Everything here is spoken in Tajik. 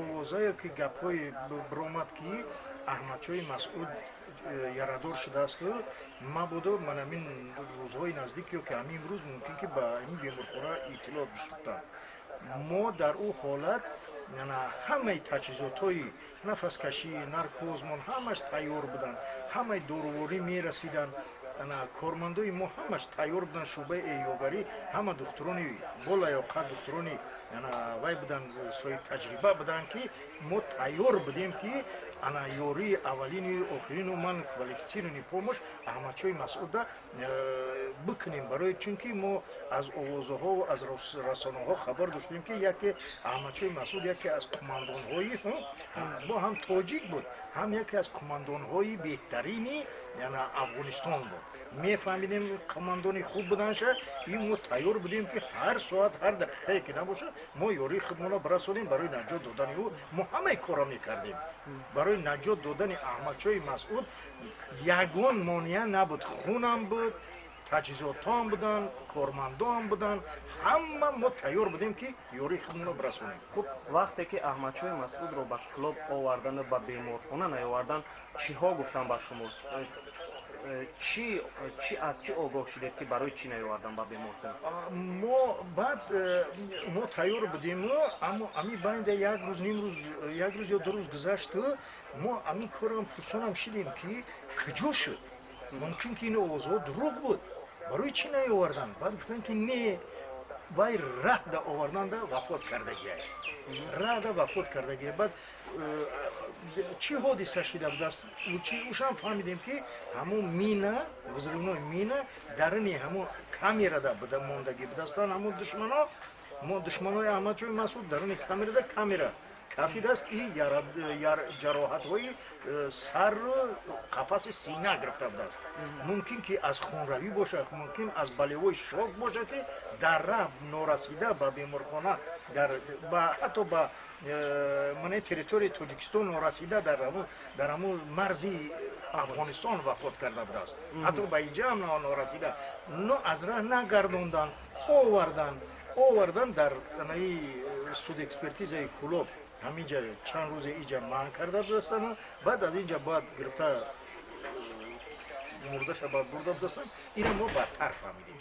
Овозае ки гапҳои биромад, ки Аҳмадшоҳи Масъуд ярадор шудаасту мабодо ман ҳамин рӯзҳои наздик ё ки ҳамин рӯз мумкин ки ба ҳамин беморхона иттилоъ бишуфтанд. Мо дар ӯ ҳолат ҳамаи таҷҳизотҳои нафаскашӣ, наркозмон ҳамаш тайёр буданд, ҳамаи доруворӣ мерасиданд, кормандои мо ҳамаш тайёр буданд, шӯъбаи эҳёгарӣ, ҳама духтурони болаёқат, духтурони вай буданд, соҳибтаҷриба буданд, ки мо тайёр будем, ки ана ёрии аввалини охирину ман квалифицированный помощь Аҳмадшоҳи Масъуда бикунем, барои чунки мо аз овозаҳо, аз расонаҳо хабар доштем, ки яке Аҳмадшоҳи Масъуд яке аз қумандонҳои бо ҳам тоҷик буд, ҳам яке аз қумандонҳои беҳтарини Афғонистон буд. Мефаҳмидем қумандони хуб буданша и мо тайёр будем, ки ҳар соат, ҳар дақиқае ки набошад, мо ёрии худмонро бирасонем. Барои наҷот додани ӯ мо ҳамаи корро мекардем. Барои наҷот додани Аҳмадшоҳи Масъуд ягон монеа набуд: хунам буд, таҷҳизотҳоам буданд, кормандоам буданд, ҳама мо тайёр будем, ки ёрии худмонро бирасонем. Хуб, вақте ки Аҳмадшоҳи Масъудро ба Кӯлоб овардану ба беморхона наёвардан, чиҳо гуфтанд ба шумо? Чӣ аз чӣ огоҳ шудед, ки барои чӣ наёвардан ба беморхона? Мо баъд мо тайёр будему, аммо ами байнда як рӯз, ним рӯз, як рӯз ё 2 рӯз гузашту мо ами корам пурсонам шидем, ки куҷо шуд, мумкин ки ин овозҳо дурӯғ буд, барои чӣ наёвардан? Баъд гуфтанд, ки не, вай раҳда оварданда вафот кардагиай, раҳда вафот кардагиай. Баъд чӣ ҳодиса шида будааст, ушам фаҳмидем, ки ҳамун мина, взрывной мина даруни ҳамун камерада буда мондагӣ будастан. Ҳамун душмано, мо душманои Аҳмадшоҳи Масъуд даруни камерада, камера кафидааст и ҷароҳатҳои сару қафаси сина гирифта будааст. Мумкин ки аз хунравӣ бошад, мумкин аз болевой шок бошад, ки дар раҳ норасида ба беморхона, ҳатто ба мана территорияи Тоҷикистон норасида, дар ҳамун марзи Афғонистон вафот карда будааст. Ҳатто ба инҷа ҳам норасида, но аз раҳ нагардонданд, овардан дар анаи суд экспертизаи Кулоб. Ҳаминҷа чанд рӯзе иҷа манъ карда будастанд, баъд аз инҷа бояд гирифта мурдаша баъд бурда будастанд. Ина мо баъдтар фаҳмидем.